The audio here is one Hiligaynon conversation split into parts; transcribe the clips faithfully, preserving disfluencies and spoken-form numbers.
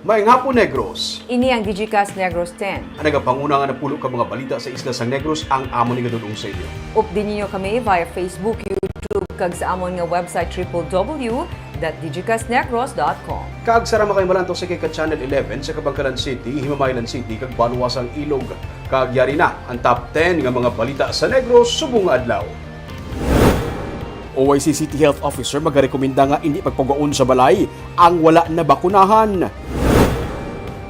Maayong hapon, Negros. Ini ang Digicast Negros ten. Ang nagapanguna nga napulo ka mga balita sa isla sang Negros ang amon igadul-ong sa inyo. Updi ninyo kami via Facebook, YouTube, kag sa amon nga website triple W dot digicastnegros dot com. Kag sa ra makaimalan to sa kay ka Channel eleven sa Kabankalan City, Himamaylan City, kag Baluwasan Ilog. Kag yari na ang top ten nga mga balita sa Negros subong nga adlaw. O Y C City Health Officer magarekomenda nga indi pagpagaon sa balay ang wala nabakunahan.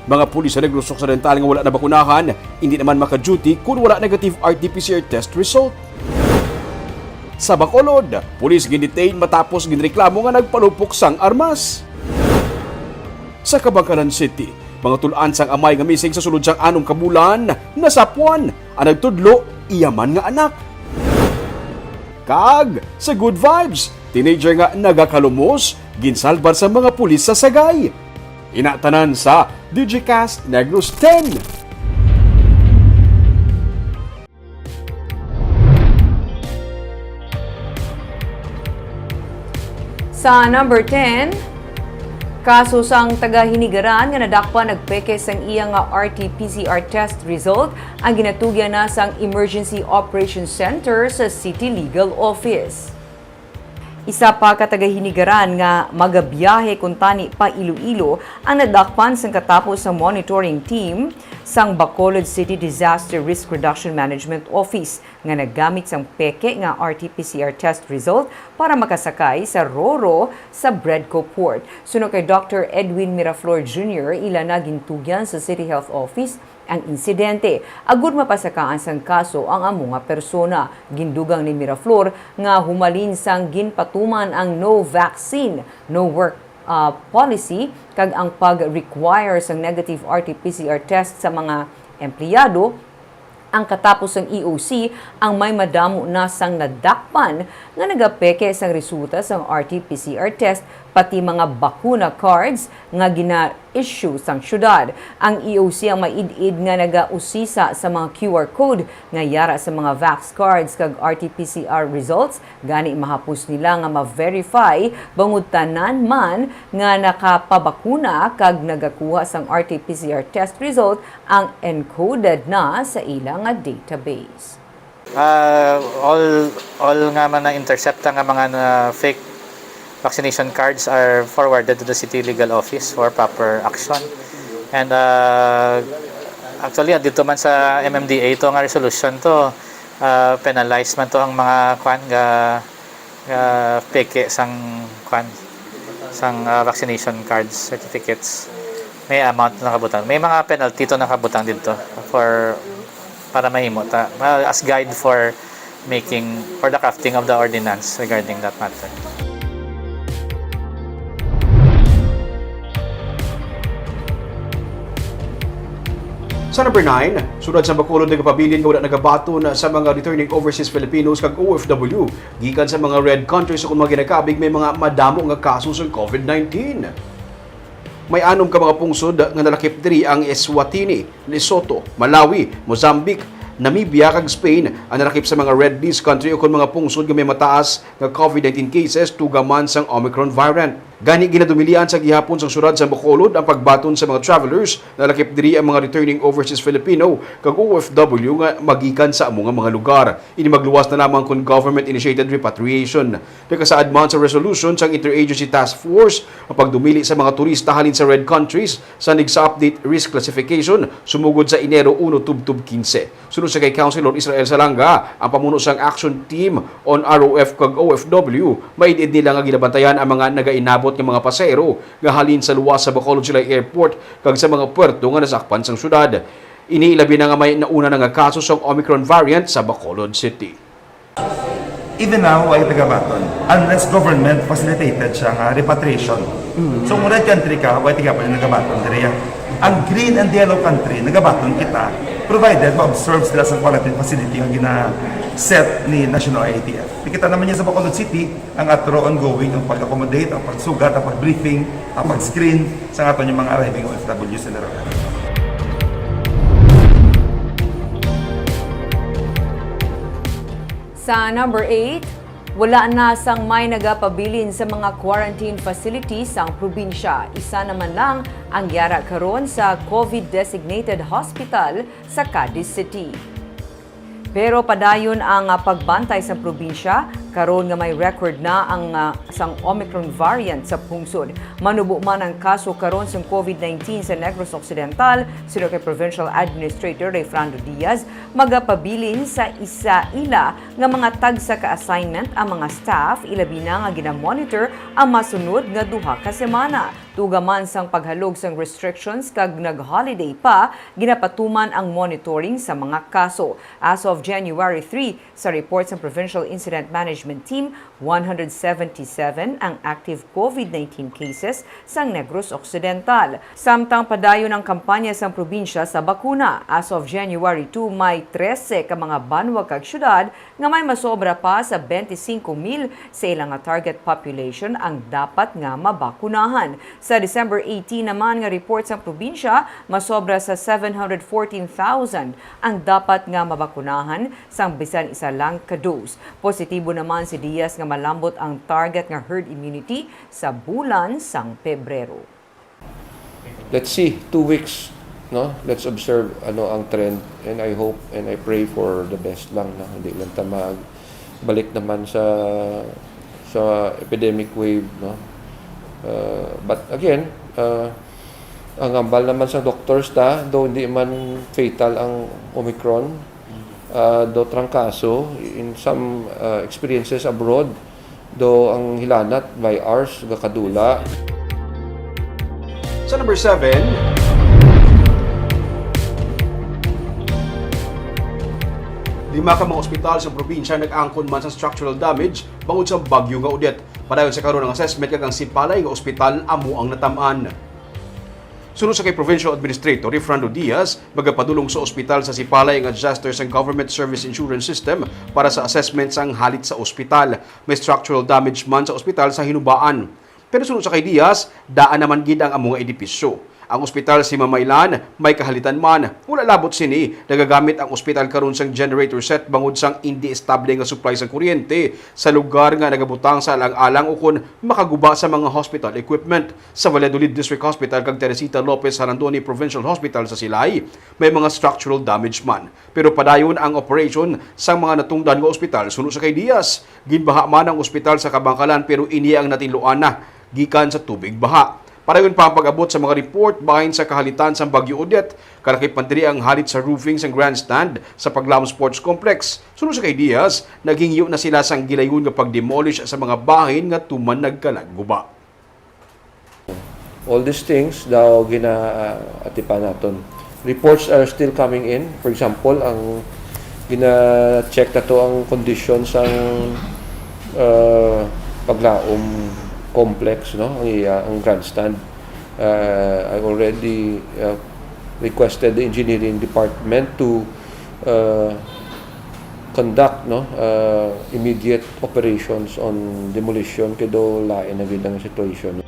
Mga pulis sa Negros Occidental nga wala nabakunahan, indi naman maka-duty kon wala negative R T P C R test result. Sa Bacolod, pulis gin-detain matapos ginreklamo nga nagpalupok sang armas. Sa Kabankalan City, mga tul-an sang amay nga missing sa sulod sang anom ka bulan, nasapwan ang nagtudlo iya man nga anak. Kag sa Good Vibes, teenager nga nagakalumos, ginsalbar sa mga pulis sa Sagay. Ina tanan sa Digicast Negros ten. Sa number ten, kaso sang taga Hinigaran nga nadakpan nagpeke sang iya nga R T P C R test result ang ginatugyan na sang Emergency Operations Center sa City Legal Office. Isa pa ka taga Hinigaran nga magabiyahe kuntani pa Iloilo ang nadakpan sang katapos sang monitoring team sang Bacolod City Disaster Risk Reduction Management Office nga naggamit sang peke nga R T P C R test result para makasakay sa Roro sa Bredco Port. Suno kay Doctor Edwin Miraflor Junior, ila na gintugyan sa City Health Office ang insidente, agud mapasakaan sang kaso ang amo nga persona. Gindugang ni Miraflor nga humalin sang ginpatuman ang no vaccine, no work, ah, policy kag ang pag-require sang negative R T P C R test sa mga empleyado, ang katapos sang E O C ang may madamo na sang nadakpan nga nagapeke sang resulta sang R T P C R test, pati mga bakuna cards nga gina-issue sang syudad. Ang E O C ang maid-id nga nagausisa sa mga Q R code nga yara sa mga vax cards kag R T P C R results, gani mahapos nila nga ma-verify bangod tanan man nga nakapabakuna kag nagakuha sang R T P C R test result ang encoded na sa ila nga database. Ah, all all nga man na-intercepta nga mga na fake vaccination cards are forwarded to the city legal office for proper action. And ah, actually, dito man sa M M D A ito nga resolution to, ah, penalize man to ang mga kwan nga nga peke sang kwan, sang ah, vaccination cards, certificates. May amount na kabutang. May mga penalty to nakabutang dito for para mahimo ta ah, as guide for making for the crafting of the ordinance regarding that matter. Sa number nine, siyudad sa Bacolod nagapabilin nga wala nagabaton sa mga returning overseas Filipinos kag O F W gikan sa mga red countries ukon mga ginakabig may mga madamo nga kaso sang COVID nineteen. May anom ka mga pungsod nga nalakip diri ang Eswatini, Lesotho, Malawi, Mozambique, Namibia kag Spain ang nalakip sa mga red list country ukon mga pungsod nga may mataas nga COVID nineteen cases tuga man sang Omicron variant. Gani, ginadumilian sa gihapon sang siyudad sang Bacolod ang pagbaton sa mga travelers, nalakip diri ang mga returning overseas Filipino kag O F W nga magikan sa amo nga mga lugar. Ini magluwas na lamang kon government-initiated repatriation. Nakasaad man sa resolution sang Interagency Task Force ang pagdumili sa mga turista halin sa red countries sa NIGSA update risk classification sumugod sa Enero uno tubtob quince. Suno sa kay Councilor Israel Salanga, ang pamuno sang Action Team on R O F kag O F W, maid-id nila nga ginabantayan ang mga nagainabot nga mga pasahero nga halin sa luwas sa Bacolod Silay Airport kag sa mga puerto nga nasakpan sang syudad. Ini labi na nga may nauna na nga kaso sang Omicron variant sa Bacolod City. Even now, way tagabaton unless government facilitated siya nga repatriation. So kung red country ka, way tigapon yung nagabaton diri. Ang green and yellow country, nagabaton kita provided ma-observe sila sa quarantine facility nga gina-set ni National I A T F. Nakita naman niya sa Bacolod City, ang atro ongoing ang pag-accommodate, ang pagsugat, ang pag-briefing, ang pag-screen sa aton yung mga arriving O F W sa Naralan. Sa number eight, Wala na sang may nagapabilin sa mga quarantine facilities sang probinsya. Isa naman lang ang yara karon sa COVID designated hospital sa Cadiz City. Pero padayon ang, ah, pagbantay sa probinsya, karon nga may record na ang, ah, sang Omicron variant sa pungsod. Manubo man ang kaso karon sang COVID nineteen sa Negros Occidental, suno kay Provincial Administrator Rayfrando Diaz, magapabilin sa isa ila nga mga tagsa ka assignment ang mga staff, ilabi na nga ginamonitor ang masunod nga duha ka semana. Tuga man sang paghalog sang restrictions kag nag-holiday pa, ginapatuman ang monitoring sa mga kaso. As of January three, sa report sang Provincial Incident Management Team, one hundred seventy-seven ang active COVID nineteen cases sa Negros Occidental. Samtang padayon ang kampanya sang probinsya sa bakuna. As of January two, may trese ka mga banwa kag syudad nga may masobra pa sa twenty-five mil sa ila nga target population ang dapat nga mabakunahan. Sa December eighteen naman nga report sang probinsya, masobra sa seven hundred fourteen thousand ang dapat nga mabakunahan sang bisan isa lang ka dose. Positibo naman si Diaz nga malambot ang target nga herd immunity sa bulan sang Pebrero. Let's see, two weeks, no? Let's observe ano ang trend, and I hope and I pray for the best lang na hindi lang ta magbalik naman sa sa epidemic wave, no? Uh, but again, uh, ang ambal naman sa doctors ta, though hindi man fatal ang Omicron, uh, do trangkaso in some uh, experiences abroad, do ang hilanat by hours gakadula. Sa number seven, lima ka mga ospital sa probinsya nag-angkon man sa structural damage bangod sa bagyo nga Odette. Padayon sa karon ang assessment kag ang Sipalay nga ospital amo ang natam-an. Suno sa kay Provincial Administrator Rayfrando Diaz, magapadulong sa ospital sa Sipalay nga adjuster sang Government Service Insurance System para sa assessment sang halit sa ospital. May structural damage man sa ospital sa hinubaan. Pero suno sa kay Diaz, daan naman gid ang amo nga edipisyo. Ang ospital sa Mamaylan, may kahalitan man. Wala labot sini, nagagamit ang ospital karon sang generator set bangod sang indi estable nga supply sang kuryente sa lugar nga nagabutang sa alang-alang ukon makaguba sa mga hospital equipment. Sa Valladolid District Hospital kag Teresita Lopez Sarandoni Provincial Hospital sa Silay, may mga structural damage man. Pero padayon ang operation sang mga natungdan nga ospital suno sa kay Diaz. Ginbaha man ang ospital sa Kabankalan pero ini ang natinluan na gikan sa tubig baha. Padayon pa ang pag-abot sa mga report bahin sa kahalitan sang Bagyo Odette, kalakip man diri ang halit sa roofing sang grandstand sa Paglam Sports Complex. Suno sa kay Diaz, naghingyo na sila sang gilayon nga pag-demolish sa mga bahin nga tuman nagkalag guba. All these things daw ginaatipan naton. Reports are still coming in. For example, ang gina-check nato ang condition sang uh, Paglaom complex, no, ang iya ang grandstand. Uh, I already uh, requested the engineering department to uh, conduct, no, uh, immediate operations on demolition kay do lain na gid ang situation.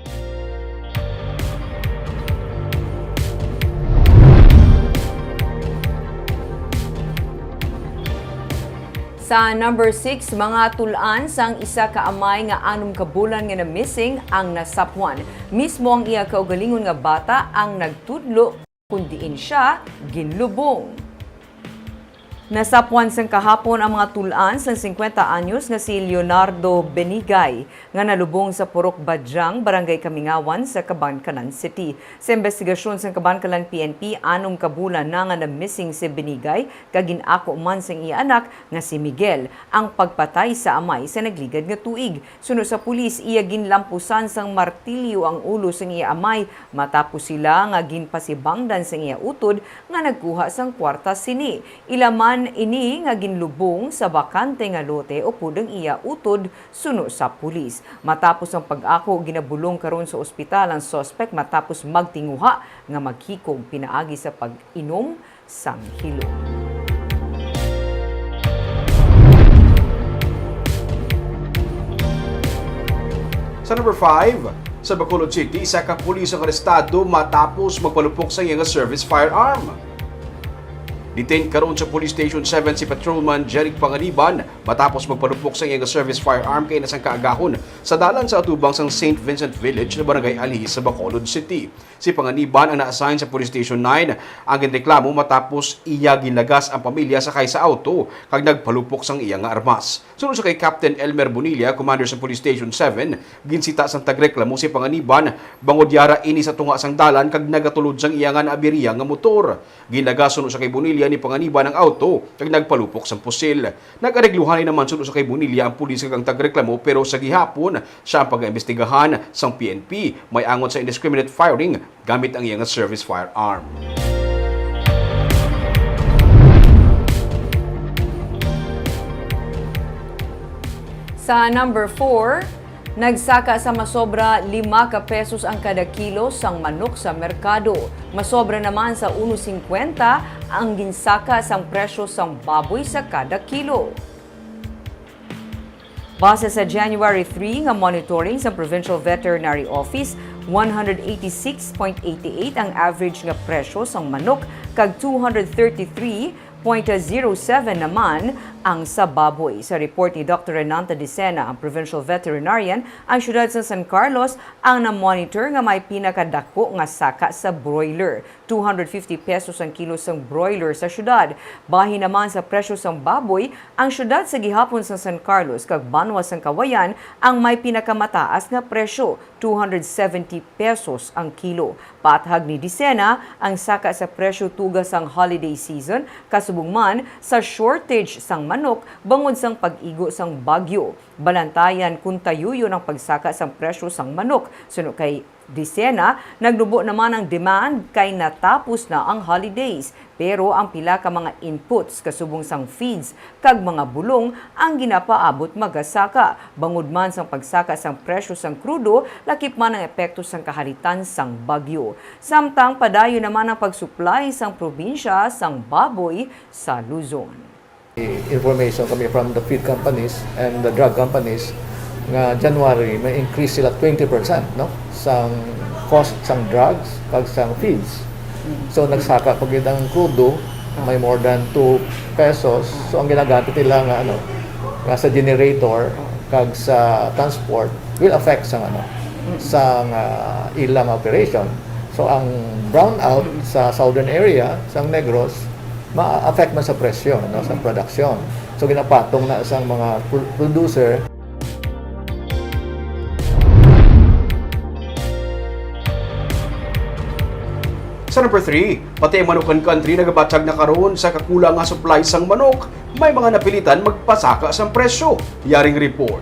Sa number six, mga tul-an sang isa ka amay nga anom ka bulan nga na-missing ang nasapwan. Mismo ang iya kaugalingon nga bata ang nagtudlo kon diin sia ginlubong. Nasapwan sang kahapon ang mga tul-an sang singkwenta anyos nga si Leonardo Benigay nga nalubong sa Purok Badiang, Barangay Kamingawan sa Kabankalan City. Sa imbestigasyon sang Kabankalan P N P, anom ka bulan na nga na-missing si Benigay kag gin-ako man sang iya anak nga si Miguel ang pagpatay sa amay sa nagligad nga tuig. Suno sa pulis, iya ginlampusan sang martilyo ang ulo sang iya amay matapos sila nga ginpasibangdan sang iya utod nga nagkuha sang kwarta sini. Ila man ini nga ginlubong sa bakante nga lote upod ang iya utod, suno sa pulis. Matapos ang pag-ako, ginabulong karon sa ospital ang suspek matapos magtinguha nga maghikog pinaagi sa pag-inom sang hilom. Sa number five, sa Bacolod City, isa ka pulis ang arestado matapos magpalupok sa iya nga service firearm. Detained karon sa Police Station seven si Patrolman Jeric Panganiban matapos magpalupok sa iyang service firearm kay nasangka agahon sa dalan sa atubang sang Saint Vincent Village sa Barangay Alihis sa Bacolod City. Si Panganiban ang na-assign sa Police Station nine. Ang ginreklamo matapos iya ginlagas ang pamilya sakay sa auto kag nagpalupok sang iya nga armas. Suno sa kay Captain Elmer Bonilla, commander sa Police Station seven, ginsita sang tagreklamo si Panganiban bangod yara ini sa tunga sang dalan kag nagatulod sang iya nga naabiriya nga motor. Ginlagas suno sa kay Bonilla ni Panganiban ang auto kag nagpalupok sang pusil. Nag-aregluhanay naman suno sa kay Bonilla ang pulis kag ang tagreklamo, pero sa gihapon siya ang pagaimbestigahan sang P N P may angot sa indiscriminate firing gamit ang iya nga service firearm. Sa number four, nagsaka sa masobra lima ka pesos ang kada kilo sang manok sa merkado. Masobra naman sa uno singkwenta ang ginsaka sang presyo sang baboy sa kada kilo. Base sa January three nga monitoring sa Provincial Veterinary Office, one hundred eighty-six point eight eight ang average nga presyo sang manok kag two hundred thirty-three point zero seven naman ang sa baboy. Sa report ni Doctor Renanta Dicena, ang provincial veterinarian, ang siyudad sa San Carlos ang na-monitor nga may pinakadako nga saka sa broiler. Two hundred fifty pesos ang kilo sang broiler sa siyudad. Bahin naman sa presyo sang baboy, ang siyudad sa gihapon sang San Carlos kag banwa sang Kawayan ang may pinakamataas nga presyo, two hundred seventy pesos ang kilo. Paathag ni Dicena, ang saka sa presyo tuga sang holiday season, kasubong man sa shortage sang manok bangod sang pag-igo sang bagyo. Balantayan kon tayuyon ang pagsaka sang presyo sang manok. Suno kay Dicena, nagnubo naman ang demand kay natapos na ang holidays. Pero ang pila ka mga inputs kasubong sang feeds kag mga bulong ang ginapaabot magasaka. Bangod man sang pagsaka sang presyo sang krudo, lakip man ang epekto sang kahalitan sang bagyo. Samtang padayon naman ang pag-supply sang probinsya sang baboy sa Luzon. Information kami from the feed companies and the drug companies nga January may increase sila twenty percent, no, sang cost sang drugs kag sang feeds. So nagsaka pa gid ang krudo, may more than two pesos. So ang ginagamit nila nga ano, nga sa generator kag sa transport will affect sang ano, sang ah, ilang operation. So ang brownout sa southern area, sang Negros, ma-affect man sa presyo, no, sa production. So ginapatong na sang mga pro- producer. Sa number three, pati ang Manukan Country nagabatyag na karon sa kakulang nga supply sang manok. May mga napilitan magpasaka sang presyo. Yaring report.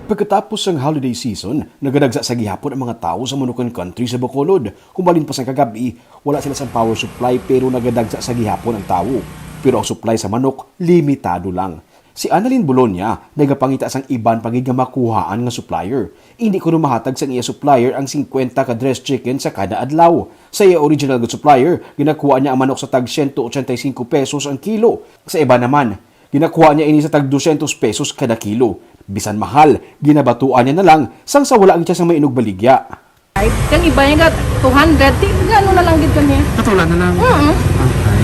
Pagkatapos sang holiday season, nagadagsa sa gihapon ang mga tawo sa Manukan Country sa Bacolod. Kung balin pa sang kagabi, wala sila sang power supply pero nagadagsa sa gihapon ang tawo. Pero ang supply sa manok, limitado lang. Si Annalyn Bolonia nagapangita sang iban pa gid nga makuhaan nga supplier. Indi kuno mahatag sang iya supplier ang singkwenta ka dressed chicken sa kada adlaw. Sa iya original nga supplier, ginakuha niya ang manok sa tag siyento ochenta y cinco pesos ang kilo. Sa iba naman, ginakuha niya ini sa tag dosyentos pesos kada kilo. Bisan mahal, ginabatuan niya na lang sang sa wala gid siya sang mainog baligya. Right? Kang iba nga two hundred, di gano na lang gid kami. Katula na lang. Mm.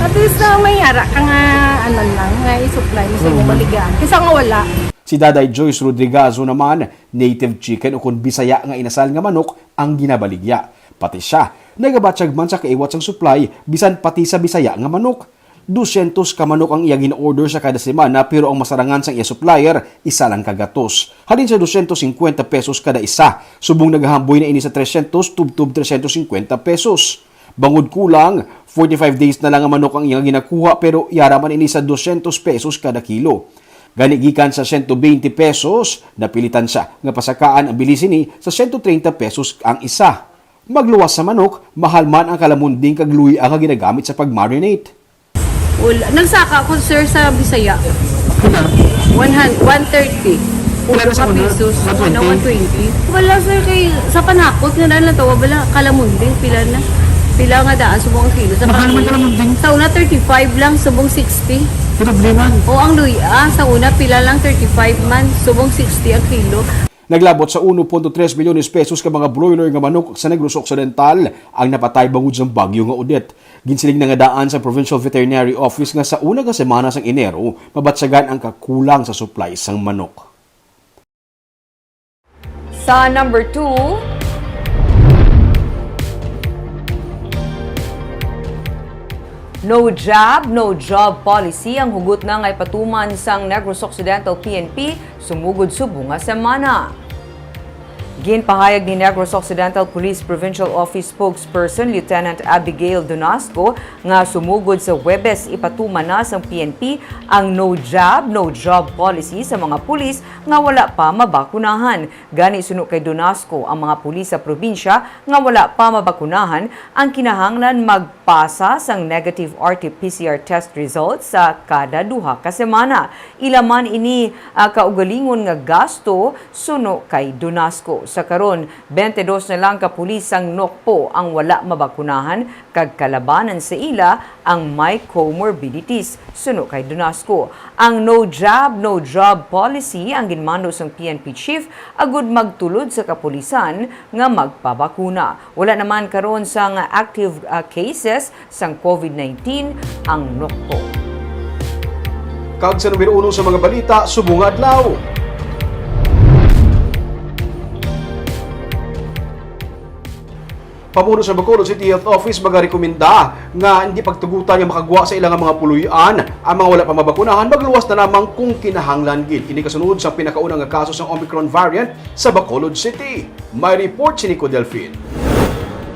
At least na may yara ka nga ano lang, nga i-supply mo sa imong baligya. Kaysa nga wala. Si Daday Joyce Rodrigazo naman, native chicken o kon Bisaya nga inasal nga manok ang ginabaligya. Pati siya, nagabatyag man sa kaiwat sang supply bisan pati sa Bisaya nga manok. Dosyentos ka manok ang iya gin-order sa kada semana, pero ang masarangan sang iya supplier, isa lang ka gatos. Halin sa dosyentos singkwenta pesos kada isa, subong nagahamboy na ini sa tresyentos tubtob tresyentos singkwenta pesos. Bangod kulang, forty-five days na lang ang manok ang iya ginakuha, pero yara man ini sa dosyentos pesos kada kilo. Gani gikan sa siyento bente pesos, napilitan siya nga pasakaan ang bili sini sa siyento treinta pesos ang isa. Magluwas sa manok, mahal man ang kalamunding kag luy-a nga ginagamit sa pag-marinate. Wala. Nagsaka ko, sir, sa Bisaya. One hundred, one thirty. Pero sa Ka una, pesos. Sa una, one twenty. Wala, sir, kay sa panakot nga daan na tawa, wala, kalamunding, pila na. Pila nga daan, subong ang kilo. Sa Mahal man pag-init. Kalamunding. Sa una, thirty-five lang, subong sixty. Pero problema. O, ang luya, sa una, pila lang, thirty-five man, subong sixty ang kilo. Naglabot sa uno punto tres milyones pesos ka mga broiler nga manok sa Negros Occidental ang napatay bangod sang bagyo nga Odette. Ginsiling na nga daan sa Provincial Veterinary Office nga sa una ka semana sang Enero, mabatyagan ang kakulang sa supply sang manok. Sa number two, no jab, no job policy ang hugot na nga ipatuman sang Negros Occidental P N P sumugod subong nga semana. Ginpahayag ni Negros Occidental Police Provincial Office Spokesperson Lieutenant Abigail Donasco nga sumugod sa Huwebes ipatuman na sang P N P ang no jab, no job policy sa mga pulis nga wala pa mabakunahan. Gani, suno kay Donasco, ang mga pulis sa probinsya nga wala pa mabakunahan ang kinahanglan magpasa sang negative R T P C R test results sa kada duha ka semana. Ila man ini, ah, kaugalingon nga gasto, suno kay Donasco. Sa karon, twenty-dos na lang ka pulis sang Nocpo ang wala mabakunahan, kag kalabanan sa ila ang may comorbidities, suno kay Donasco. Ang no jab, no job policy ang ginmando sang P N P chief agud magtulod sa kapulisan nga magpabakuna. Wala naman karon sang active, ah, cases sang COVID nineteen ang Nocpo. Kag sa numero uno sa mga balita subong nga adlaw. Pamuno sa Bacolod City Health Office magarekomenda nga hindi pagtugutan nga makagwa sa ila nga mga puloy-an ang mga wala pa mabakunahan, magluwas na lamang kung kinahanglan gid. Ini kasunod sa pinakauna nga kaso sang Omicron variant sa Bacolod City. May report si Nico Delfin.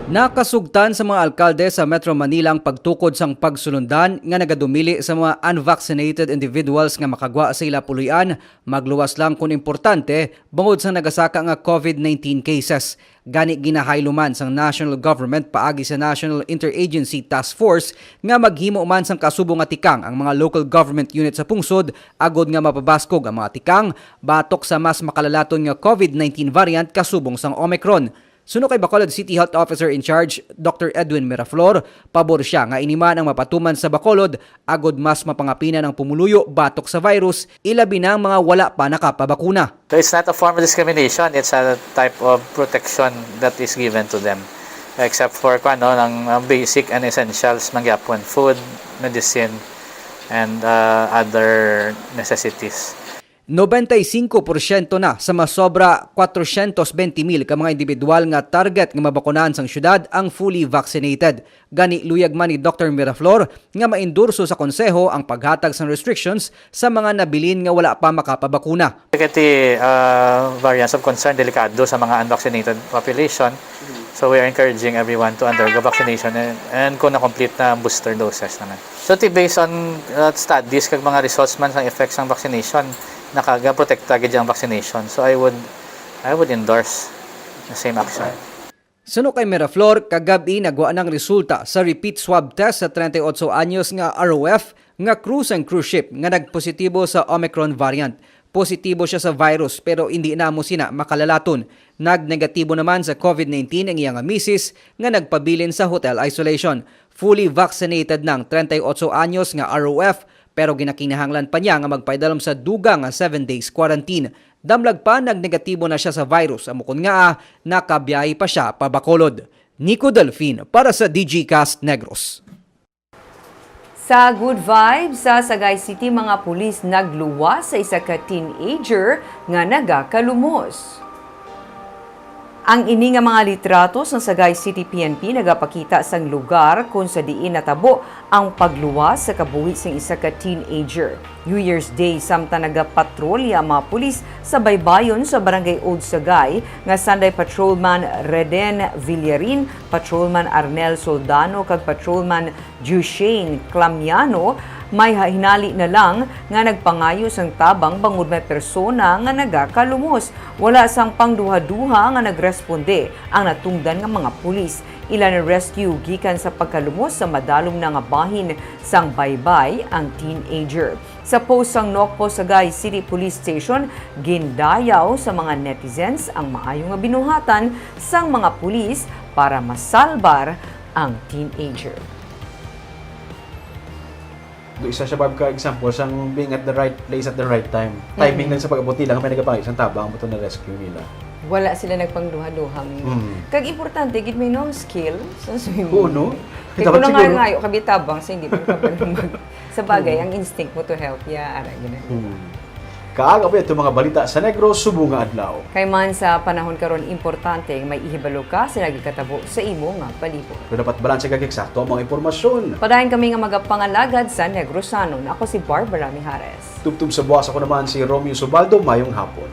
Nakasugtan sa mga alkalde sa Metro Manila ang pagtukod sang pagsulundan nga nagadumili sa mga unvaccinated individuals nga makagwa sa ila puloy-an, magluwas lang kon importante, bangod sang nagasaka nga COVID nineteen cases. Gani, ginahaylo man sang national government paagi sa National Interagency Task Force nga maghimo man sang kasubong nga tikang ang mga local government unit sa pungsod agod nga mapabaskog ang mga tikang batok sa mas makalalaton nga COVID nineteen variant kasubong sang Omicron. Suno kay Bacolod City Health Officer in Charge, Doctor Edwin Miraflor, pabor sia nga ini man ang mapatuman sa Bacolod agod mas mapangapinan ang pumuluyo batok sa virus, ilabi na ang mga wala pa nakapabakuna. So it's not a form of discrimination, it's a type of protection that is given to them. Except for, kuwan, no, ang, ang basic and essentials man gyapon, food, medicine, and, uh, other necessities. Nobenta y singko porsyento na sa masobra kwatrocientos bente mil ka mga individual nga target nga mabakunahan sang syudad ang fully vaccinated. Gani, luyag man ni Doctor Miraflor nga maendorso sa konseho ang paghatag sang restrictions sa mga nabilin nga wala pa makapabakuna. Kay ti, ah, variants of concern, delikado sa mga unvaccinated population. So we are encouraging everyone to undergo vaccination and, and kung na-complete na ang booster doses naman. So ti, based on, uh, studies kag mga results man sa effects ng vaccination, nakaga-protekta gid ang vaccination. So I would, I would endorse the same action. Suno kay Miraflor, kagab-i nagwa na ang resulta sa repeat swab test sa treinta y ocho anyos nga R O F nga crew sang cruise ship nga nagpositibo sa Omicron variant. Positibo sia sa virus pero indi na mo sina makalalaton. Nagnegatibo naman sa COVID nineteen ang iya nga misis nga nagpabilin sa hotel isolation. Fully vaccinated na ang treinta y ocho anyos nga R O F pero ginakinahanglan pa niya nga magpaidalom sa dugang nga seven days quarantine. Damlag pa, nagnegatibo na sia sa virus, amo kon ngaa nakabiyahe pa sia pa Bacolod. Nico Delfin para sa D G Cast Negros. Sa good vibes, sa Sagay City, mga pulis nagluwas sa isa ka teenager nga nagakalumos. Ang ini nga mga litrato sa Sagay City P N P nagapakita sang lugar kon sa diin natabo ang pagluwas sa kabuhi sang isa ka teenager. New Year's Day, samtang nagapatrolya ang mga pulis sa baybayon sa Barangay Old Sagay nga sanday Patrolman Reden Villarin, Patrolman Arnel Soldano, kag Patrolman Jushane Clamiano, may ha-, hinali na lang nga nagpangayo sang tabang bangod may persona nga nagakalumos. Wala sang pangduhaduha nga nagresponde ang natungdan nga mga pulis. Ila na-rescue gikan sa pagkalumos sa madalom na nga bahin sang baybay ang teenager. Sa post sang Nocpo Sagay City Police Station, gindayaw sa mga netizens ang maayo nga binuhatan sang mga pulis para masalbar ang teenager. Do isa siya, Barb, ka example sang being at the right place at the right time. Timing lang sa pag-abot nila, nga may nagapangit sang tabang, amo to na-rescue nila. Wala sila nagpangduha-duha. Mm. Kag importante gid may nung skill sa swimming. Oo, no? Kay Dapat kung siguro- nangayo ka bitabang sa hindi mo ka pwede mag sa bagay, ang instinct mo to help, ya, ara, gina. Hmm. Kaag, apo, ito mga balita sa Negros subong nga adlaw. Kay man sa panahon karon, importante nga may ihibalo ka sa nagakatabo sa imo nga palibot. Pero dapat balanse kag eksakto ang mga impormasyon. Padayon kami nga magapangalagad sa Negrosanon. Ako si Barbara Mijares. Tubtob sa buwas, ako naman si Romeo Subaldo. Mayong hapon.